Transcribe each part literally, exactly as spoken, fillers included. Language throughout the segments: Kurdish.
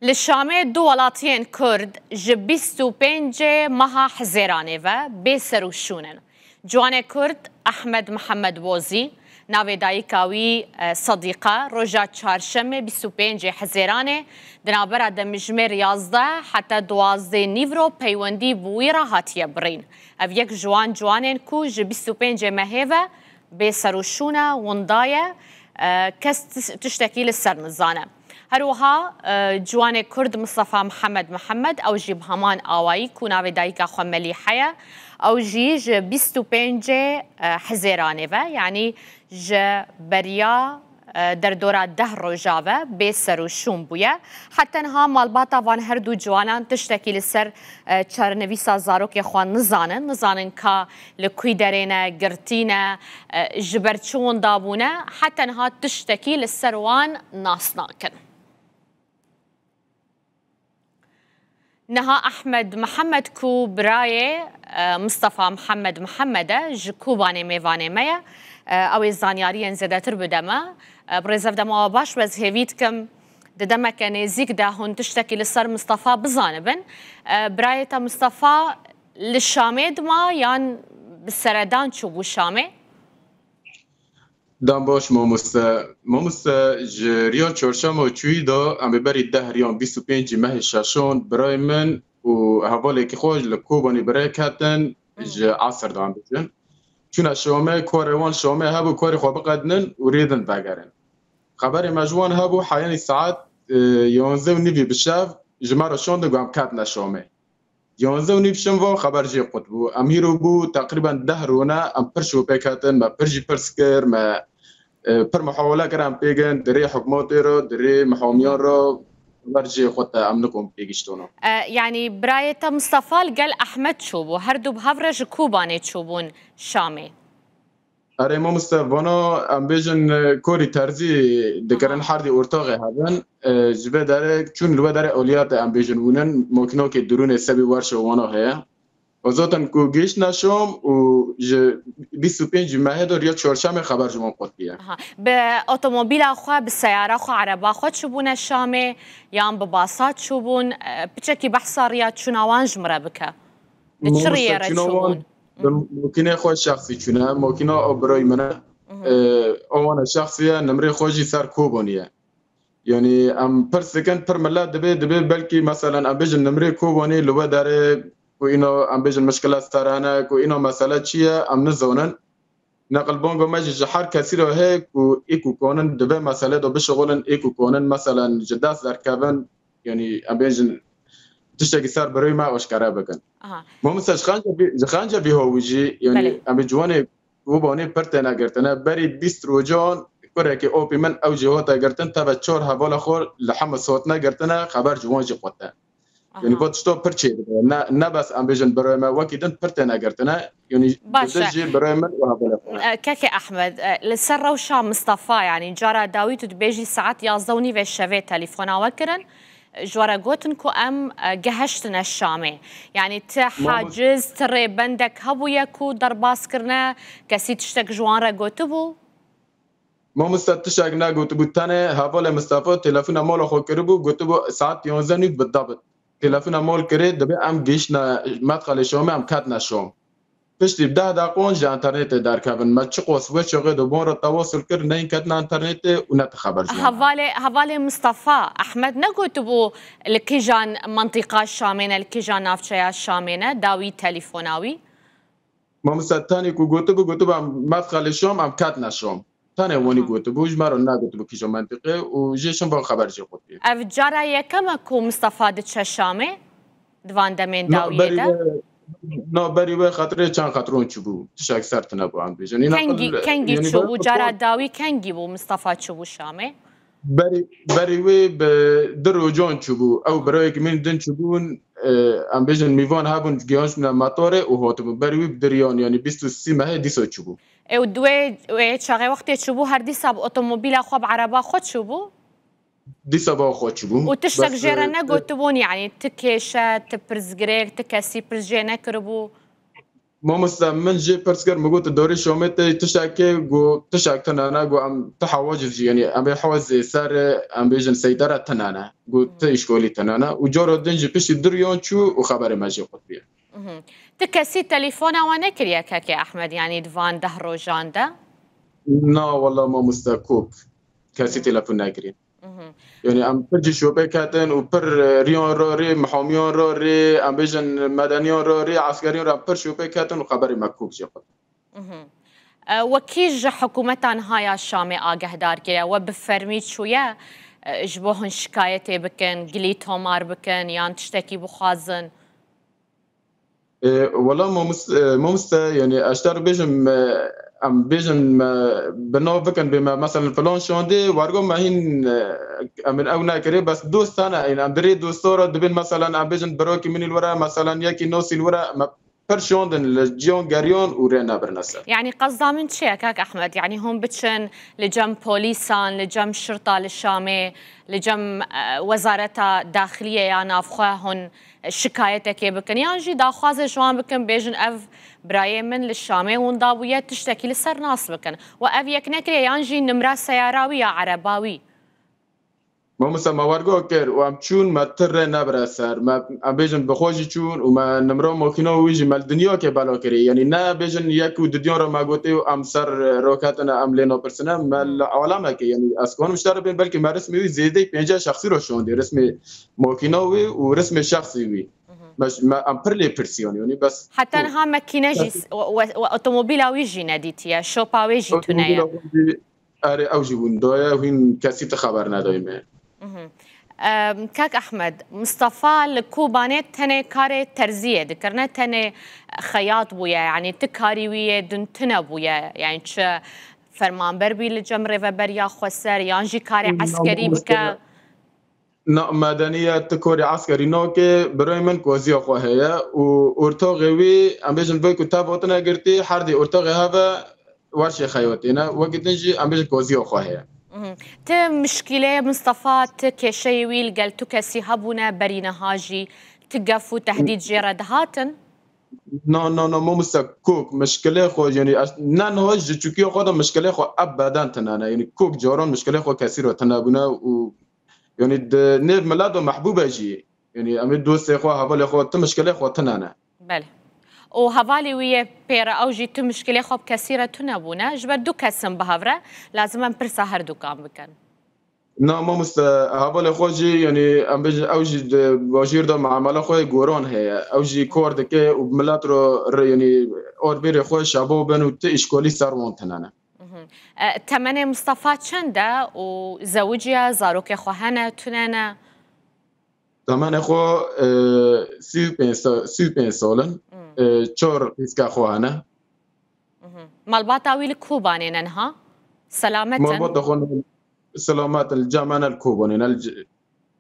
Li Şamê du welatiyên Kurd ji bîst û pêncê meha Hizêranê ve bê ser û şûn in. Ciwanê Kurd Ehmed Mihemed Bozî, navê dayika wî, e, Sedîqe, roja çarşemê bîst û pêncê Hizêranê di navbera demjimêr yazdeh heta duwazdeh nîvro peywendî bi wî re hatiye birîn. Ev yek ji wan ciwanên ku ji bîst û pêncê mehê ve bê ser û şûn e, winda ye, e, kes tis-, tiştekî li ser nizane. Her wiha, e, ciwanê Kurd Mistefa Mihemed Mihemed, ew jî bi heman awayî ku navê dayika xwe Melîhe ye, ew jî ji bîst û pêncê, e, Hizêranê ve, yanî ji beriya, e, derdora deh roja ve bê ser û şûn bûye. Heta niha malbata van her du ciwanan tiştekî li ser, e, çarenivîsa zarokê xwe nizanin. Nizanin ka li kwî derê ne, girtî ne, e, ji ber çi winda bûne, heta niha tiştekî li ser wan nas nakin. Niha Ehmed Mihemed ku birayê, e, Mistefa Mihemed Mihemed e, ji Kobanê mêvanê me ye. E, ew ê zanyariyên zêdetir bide me. E, bi rêz ev dema we baş be, ez hêvî dikim di demeke nêzîk de hûn tiştekî li ser Mistefa bizanibin. E, birayê te Mistefa li Şamê dima yan bi seredan çûbû Şamê? Dan baş mamoste. Mamoste, ji riya çarşema çûyî de em ê berî deh riyan bîst û pêncî mehê şeşan birayê min û hevalekî xwe ji li Kobanî bi rê ketin, ji Esir de em bêjin. Çûne Şamê, karê wan Şamê hebû, karê xwe biqedinin û rê din vegerin. Xeberê me ji wan hebû, heyanî saet, e, yanzdeh û nîvî bi şev ji me re şandin ku em ketine Şamê. Yanzdeh û nîv şem ve xeber jê qut bû. Em hîro bû teqrîben deh rûne, em pir şopê ketin, me pir jî pirs kir, me, e, pir muhawele kir em pê gin, di rê hikûmetê re, di rê mihamiyan re, xeber jê qut e, em nikom pê giştona. E, yanî birayê te Mistefa li gel Ehmed çûbû, her du bi hev re ji Kobanê çûbûn Şamê? Erê mamoste, vana em bêjin, e, korî terzî dikirin, Aha. herdî ortaxê hebin. E, ji vê derê çûn li vê derê aliyate em bêjin wûnin, makînokê dirûnê sebî werşa wana heye. Û zaten ku gihiştine Şam û ji bîst û pêncî mehê de riya çarşemê xeber ji wan qut bûye. Aha. Bi otomobîla xwe, bi seyara xwe, ereba xwe çûbûne Şamê yan bi basa çûbûn? E, piçekî behsa riya çûna wan ji min re bike. Di çi Mamoste, riyê re çûna wan çûbûn? Bi makînê xwe şexsî çûne. Makîna ew birayê min e. Mhm. E, ew wana şexsî ye, nimrê xwe jî ser Kobanî ye. Yanî em pirs dikin, pir milet dibê, dibê belkî meselen em bêjin nimrê Kobanî li we derê ku îna em bêjin mişkile ser hene, ku îna mesele çi ye, em nizanin. Neqilbanga me jî ji her kesî re heye ku ê ku kanin di vê meselê de bişixulin, ê ku kanin meselen ji dest derkevin, yanî em bêjin tiştekî ser birayê me aşkere bikin. Aha. Mamoste, ji xenca vî, ji xenca vî hawî jî, yanî Belê. em ê ciwanê Kobanê pir têne girtine. Berî bîst rojan kurekî opî min ew jî hate girtin, teve çar hevala xwe li Himis hatine girtine, xeber ji wan jî qute. Aha. Yanî va tişta pir çêdibe. Ne, ne bes em bêjin birayê me, wekî din pir têne girtine. Yanî Baş e. Jî birayê min û hevalê xwe. E, Kekê Ehmed, e, li ser rewşa Mistefa, yanî cara dawî tu dibêjî saet yazdeh û nîvê şevê telefona we kirin, e, ji we re gotin ku em, e, gehiştine Şamê. Yanî ti Mamost- haciz, ti rêbendek hebûye ku derbas kirine, kesî tiştek ji wan re gotibû? Mamoste tiştek negotibû, tenê hevalê Mistefa telefona mala xwe kiribû, gotibû saet yanzdeh nîv bi dabit. Telefona mal kirê, dibê em gihiştine medxelê Şamê, em ketine Şam. Piştî deh deqan ji enternetê derkevin. Me çiqas wê çaxê de wan re tewasul kir, neyên ketine enternetê û ne ti xeber ji wan. Hevalê, hevalê Mistefa, Ehmed negotibû li kîjan mentiqa Şamê ne, li kîjan navçeya Şamê ne, dawî telefona wî? Mamoste, tenê ku gotibû, gotibû em medxelê Şam, em ketine Şam. Tenê wanî Aha. gotibû, ji me re negotibû kîja mentiqê û jê şin van xeber jê qutî. Ev cara yekem e ku Mistefa diçe Şamê? Di van demên Na, dawiyê berî de? wê, na, berî wê xetirê çend xetiron çûbû. Tişek ser tine bû, em bêjin. Îna Kengî, qil, kengî yanî çûbû? berî Cara wê dawî kengî bû Mistefa çûbû Şamê? Berî, berî wê bi du rojan çûbû. Ew birayekî min din çûbûn, e, em bêjin mîvan hebûn, gihanştine metarê û hatibû. Berî wê bi diriyan, yanî bîst û sî mehê dîsa çûbû. Ew di wê, wê çaxê wextê çûbû, her dîsa bi otomobîla xwe, bi ereba xwe çûbû? Dîsa bi xwe çûbû. Û tiştek Bes, jê re e, negotibûn, yanî ti kêşe, ti pirsgirêk, ti kesî pirs jê nekiribû? Mamoste, min jê pirs kir, min got, "Dorê Şamê te tiştekê?" Got, "Tiştek tune ne." Got, "Em ti hewacî jî, yanî em ê hewacê ser, em bêjin seydara tune ne." Got, "Ti îşkolî tune ne." Û cara din jî piştî du riyan çû û xeberê me jê qutiye. Mhm. Ti kesî telefona we nekiriye kekê Ehmed, yanî di van deh rojan de? Na, wela mamoste, kok. Kesî telefon nekiriye. Mhm. Yanî em pir jî şopê ketin û pir, e, riyan rorê, mihamiyan rorê, em bêjin medeniyan rorê, eskeriyan re em pir şopê ketin û xeberê me kok jê qut. Mhm. E, we kî ji hikûmeta niha ya Şamê agehdar kiriye? We bi fermî çûye, e, ji bo hûn şikayetê bikin, gilî tomar bikin yan tiştekî bixwazin? E, wela mamoste, e, mamoste, yanî ez ji te re bêjim, e, em bêjin me bi nav bikin bê me, meselen filan şandê, wergo me hîn, e, em ê ew nekirê, bes dost hene, yanî em di rê dosta re dibên, meselen em bêjin birokî min î li were, meselen yekî nasî li were, me pir şandin li ciyan geriyan û rê nebirine ser. Yanî qesda min çi ye, kak Ehmed? Yanî hûn biçin li cem polîsan, li cem şirta li Şamê, li cem, e, wezareta daxiliyê ya navxwe hûn şikayetekê bikin, yan jî daxwazê ji wan bikin, bêjin, "Ev birayê min li Şamê winda bûye, tiştekî li ser nas bikin." We ev yek nekiriye, yan jî nimra seyara wî ya ereba wî? Mamoste, me wergo kir û em çûn, me ti rê nebire ser. Me, em bêjin, bi xwe jî çûn û me nimra makîna wî jî me li dinyakê bela kirî. Yanî ne bêjin yek û didiyan re me gotê û em ser roketine, em lê napirsine. Me li alemekê, yanî ez kanim ji te re bêm, belkî me rismê wî zêdeyî pêncî şexsî re şandê. Rismê makîna wî û rismê şexsî wî. Mhm. Me, me, em pir lê pirsiyan, yanî bes. Heta niha makîne jî, Bes. we, we, we otomobîla wî jî nedîtiye, şopa wê jî tune ye. Otomobîla wî jî, erê, ew jî winda ye, hîn kesî ti xeber nedayî me. Mhm. Em, kak Ehmed, Mistefa li Kobanê tenê karê terziyê dikir, ne tenê xeyat bûye, yanî ti karî wî yê din tune bûye, yanî çi fermanber bî li cem rêveberiya xweser, yan jî karê Wî eskerî navê bike? Na, medeniye ya ti korê eskerî nake, birayê min koziya xwe heye û ortaxê wî, em bêjin, vê ku te hatine girtî, her dê ortaxê heve werşê xeyatê ne, wekî din jî em bêjin koziya xwe heye. Mhm. Ti mişkîlê Mistefa, ti kêşeyê wî li gel tu kesî hebûne, berî niha jî ti gef û tehdîd jê re dihatin? Na, na, na, mamoste, kok, mişkilê xwe, yanî ez, ne niha ji çûkiya xwe de mişkilê xwe ebeden tine ne. Yanî kok caran mişkilê xwe kesî re tine bûne û Yanî di nêv milet de mehbûb e jî. Yanî em ê dostê xwe, hevalê xwe, ti mişkilê xwe tune ne. Belê. Û hevalê wî yê pê re ew jî tu mişkilê xwe bi kesî re tune bûne. Ji ber du kes in bi hev re, lazim em pirsa her dukan bikin. Na, mamoste, hevalê xwe jî, yanî em bêjin, ew jî di bajêr de muamela xwe yê goran heye. Ew jî kar dike û bi milet re, re, yanî arbêrê xwe şebab in û ti îşkolî ser wan tine ne. Mhm. E, temenê Mistefa çend e û zewiciye, zarokê xwe hene, tune ne? Temenê xwe, e, sî û pênc sa-, sî û pênc sal in. Hmm. E, çar qîzka xwe hene. Mhm. Malbata wî li Kobanê ne niha? Selamet in? Malbata xwe ne, selamet in, li cem me ne, li Kobanê ne, li c-,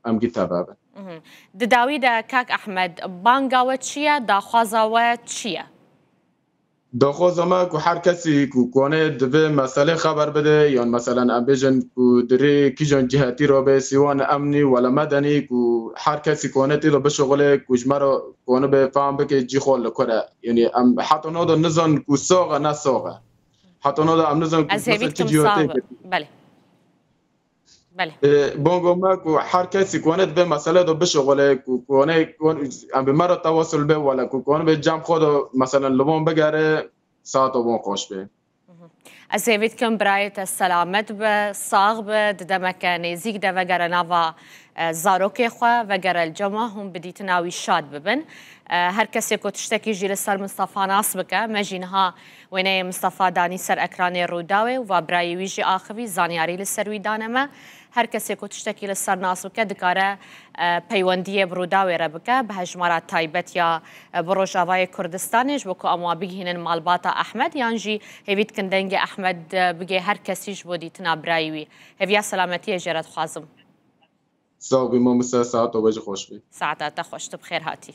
em gî teva bin. Mhm. Di dawî de, kak Ehmed, banga we çi ye, daxwaza we çi ye? Daxwaza me ku her kesî ku kone di vê meselê xeber bide, yan meselen em bêjin ku di rê kîjan cihetî re be, sîwan emnî wele medenî, ku her kesî kone tê de bişuxile, ku ji me re kone be, fam bike cî xwe li kur e. Yanî em heta nada nizan ku sax e, ne sax e. Heta nada em nizan ku Ez hêvî mesela çi dikim cihetê sax be. Belê. Belê. E, bongo me ku her kesî ku hene di vê mesele de bişuxule, ku, ku hene, ku hene, em bi me re tewasul be, wala ku, ku hene bi cem xwe de, meselen, li wan bigere, saeta wan xweş be. Mhm. Ez hêvî dikim birayê te selamet be, sax be, di demeke nêzîk de vegere nava, e, zarokê xwe, vegere li cema hûn bi dîtina wî şad bibin. E, her kesê ku tiştekî jî li ser Mistefa nas bike, me jî niha wêneyê Mistefa danî ser ekranê Rûdawê û va birayê wî jî axivî, zanyarî li ser wî dane me. Her kesê ku tiştekî li ser nas bike, dikare, e, peywendiyê bi Rûdawê re bike, bi hejmara taybet ya, e, bi Rojavayê Kurdistanê, ji bo ku em wan bigihînin malbata Ehmed, yan jî hêvî dikin dengê Ehmed, e, bigê her kesî ji bo dîtina birayê wî. Hêviya selametiyê jê re dixwazim. Sağ ol, mamoste, saeta we jî xweş be. Saeta te xweş, tu bi xêr hatî.